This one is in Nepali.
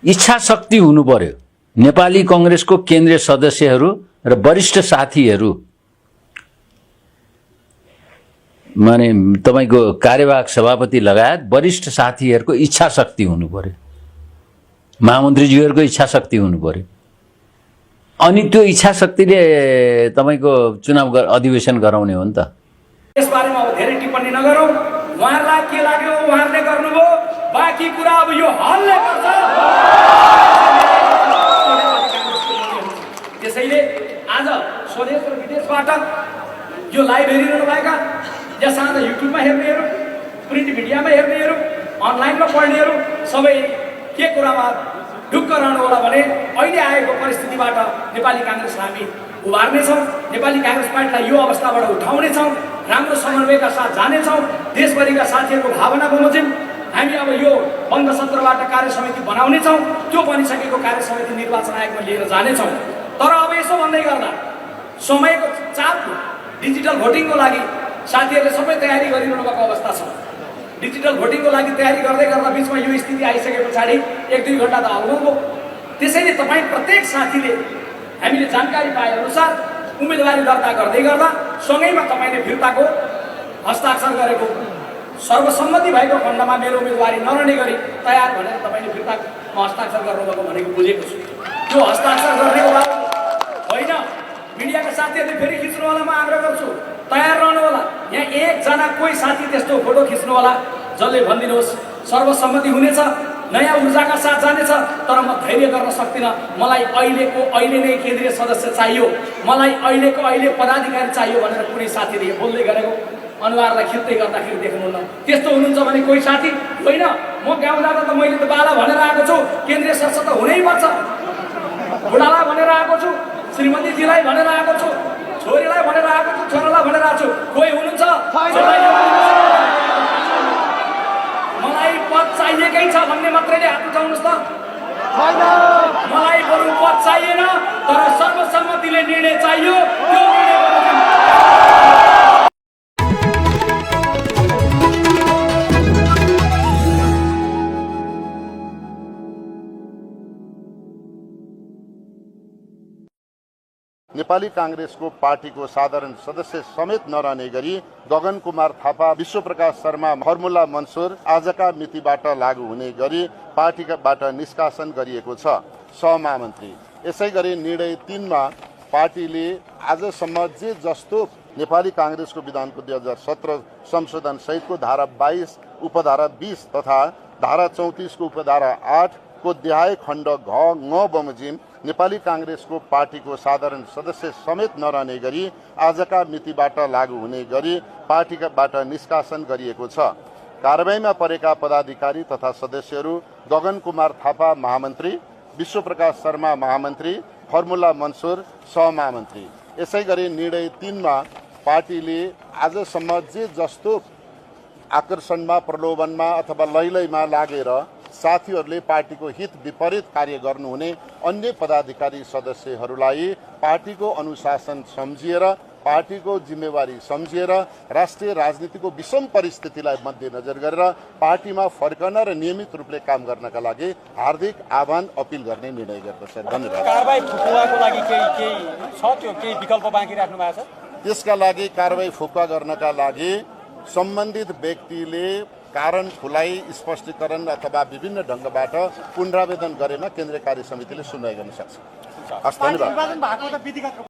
इच्छा शक्ति हुनु पर्यो। नेपाली कांग्रेसको केन्द्रीय सदस्यहरू र वरिष्ठ साथीहरू माने तपाईको कार्यवाहक सभापति लगायत वरिष्ठ साथीहरूको इच्छा शक्ति हुनु पर्यो। महामन्त्रीज्यूहरूको इच्छा शक्ति हुनु पर्यो। अनि त्यो इच्छा शक्तिले तपाईको चुनाव अधिवेशन गराउने हो नि त। यसबारेमा अब धेरै टिप्पणी नगरौँ। उहाँहरूलाई के लाग्यो उहाँहरूले गर्नुभयो, बाँकी कुरा अब यो हलले गर्छ। त्यसैले आज स्वदेश र विदेशबाट यो लाइभ हेरिरहनु भएका या साझा युट्युबमा हेर्नेहरू, प्रिन्ट मिडियामा हेर्नेहरू, अनलाइनमा पढ्नेहरू सबै के कुरामा ढुक्क रहनु होला भने अहिले आएको परिस्थितिबाट नेपाली कांग्रेसलाई हामी उभार्नेछौँ। नेपाली कांग्रेस पार्टीलाई यो अवस्थाबाट उठाउनेछौँ। राम्रो समन्वयका साथ जानेछौँ। देशभरिका साथीहरूको भावना बमोजिम हामी अब यो बन्द सत्रबाट कार्य समिति बनाउनेछौँ। त्यो बनिसकेको कार्य समिति निर्वाचन आयोगमा लिएर जानेछौँ। तर अब यसो भन्दै गर्दा समयको चापको डिजिटल भोटिङको लागि साथीहरूले सबै तयारी गरिरहनु भएको अवस्था छ। डिजिटल भोटिङको लागि तयारी गर्दै गर्दा बिचमा यो स्थिति आइसके पछाडि 1-2 घण्टा त आउनुभयो। त्यसैले तपाईँ प्रत्येक साथीले हामीले जानकारी पाए अनुसार उम्मेदवारी दर्ता गर्दै गर्दा सँगैमा तपाईँले फिर्ताको हस्ताक्षर गरेको सर्वसम्मति भएको खण्डमा मेरो उम्मेदवारी नरहने गरी तयार भनेर तपाईँले फिर्तामा हस्ताक्षर गर्नुभएको भनेको बुझेको छु। त्यो हस्ताक्षर गर्ने होला होइन। मिडियाका साथीहरूले फेरि खिच्नु होला, म आग्रह गर्छु तयार रहनु होला। यहाँ एकजना कोही साथी त्यस्तो फोटो खिच्नु होला जसले भनिदिनुहोस् सर्वसम्मति हुनेछ, नयाँ ऊर्जाका साथ जानेछ, तर म धैर्य गर्न सक्दिनँ। मलाई अहिले नै केन्द्रीय सदस्य चाहियो, मलाई अहिले पदाधिकारी चाहियो भनेर कुनै साथीले बोल्दै गरेको अनुहारलाई खिच्दै गर्दाखेरि देख्नुहुन्न। त्यस्तो हुनुहुन्छ भने कोही साथी होइन। म गाउँ जाँदा त मैले त बाला भनेर आएको छु, केन्द्रीय सदस्य त हुनैपर्छ। बुढालाई भनेर आएको छु, श्रीमतीजीलाई भनेर आएको छु, छोरीलाई भनेर आएको छु, छोरालाई भनेर आएको छु। कोही हुनुहुन्छ? मलाई पद चाहिएकै छ भन्ने मात्रैले हात उठाउनुहोस् त। मलाई बरु पद चाहिएन, तर सर्वसम्मतिले निर्णय चाहियो। त्यो नेपाली कांग्रेसको पार्टीको साधारण सदस्य समेत नरहने गरी गगन कुमार थापा, विश्वप्रकाश शर्मा, फर्मुला मन्सुर आजका मितिबाट लागू हुने गरी पार्टीबाट निष्कासन गरिएको छ। सहमहामन्त्री यसै गरी निर्णय 3 मा पार्टीले आजसम्म जे जस्तो नेपाली कांग्रेसको विधानको 2017 संशोधन सहितको धारा 22, उपधारा 20 तथा धारा 34 को उपधारा 8 को देहाय खण्ड घ बमोजिम नेपाली कांग्रेसको पार्टीको साधारण सदस्य समेत नरहने गरी आजका मितिबाट लागू हुने गरी पार्टीबाट निष्कासन गरिएको छ। कारबाहीमा परेका पदाधिकारी तथा सदस्यहरू गगन कुमार थापा महामन्त्री, विश्वप्रकाश शर्मा महामन्त्री, फर्मुला मन्सुर सहमहामन्त्री। यसै गरी निर्णय 3 मा पार्टीले आजसम्म जे जस्तो आकर्षणमा, प्रलोभनमा अथवा लैलैमा लागेर साथीहरूले पार्टीको हित विपरीत कार्य गर्नुहुने अन्य पदाधिकारी सदस्यहरूलाई पार्टीको अनुशासन सम्झिएर, पार्टीको जिम्मेवारी सम्झिएर राष्ट्रिय राजनीतिको विषम परिस्थितिलाई मध्यनजर गरेर पार्टीमा फर्कन र नियमित रूपले काम गर्नका लागि हार्दिक आह्वान अपिल गर्ने निर्णय गर्दछ। धन्यवाद। कारबाही फुकुवाको लागि केही छ, त्यो केही विकल्प बाँकी राख्नु भएको छ? त्यसका लागि कारबाही फुकुवा गर्नका लागि सम्बन्धित व्यक्तिले कारण खुलाई स्पष्टीकरण अथवा विभिन्न ढंगबाट पुनरावेदन गरेमा केन्द्रीय कार्य समितिले सुनवाई गर्न सक्छ। हस्, धन्यवाद।